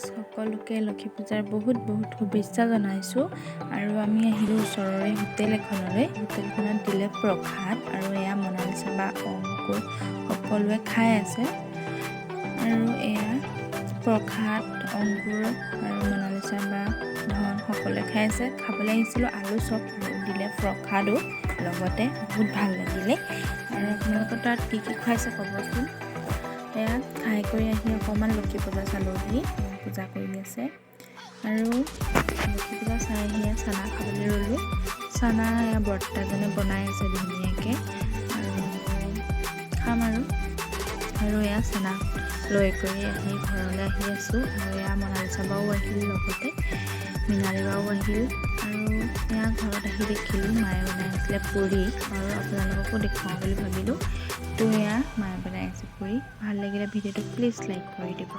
সকলোকে লক্ষী পূজাৰ বহুত বহুত শুভেচ্ছা জনাইছোঁ। আৰু আমি আহিলোঁ ওচৰৰে হোটেল এখনলৈ। হোটেলখনত দিলে প্ৰসাদ আৰু এয়া মনালিচা বা অংকুৰ সকলোৱে খাই আছে। আৰু এয়া প্ৰসাদ অংকুৰ আৰু মনালিচা বা ধন সকলোৱে খাই আছে। খাবলৈ আহিছিলোঁ আলু চপ আৰু দিলে প্ৰসাদো লগতে। বহুত ভাল লাগিলে। আৰু আপোনালোকৰ তাত কি কি খুৱাইছে ক'বচোন। এয়া খাই কৰি আহি অকণমান লক্ষী পূজা চালোহি। পূজা কৰি আছে আৰু লক্ষী পূজা চাই আহি এয়া চানা খাবলৈ ৰ'লোঁ। চানা এয়া বৰ্তাজনে বনাই আছে ধুনীয়াকৈ আৰু খাম আৰু। আৰু এয়া চানা লৈ কৰি আহি ঘৰলৈ আহি আছোঁ। আৰু এয়া মনালিচা বাও আহিল, লগতে মৃণালী বাও আহিল। আৰু এয়া ঘৰত আহি দেখিলোঁ মায়ে বনাই আছিলে পুৰি আৰু আপোনালোককো দেখুৱাওঁ বুলি ভাবিলোঁ। তো এয়া মায়ে বনাই আছে পুৰি। ভাল লাগিলে ভিডিঅ'টো প্লিজ লাইক কৰি দিব।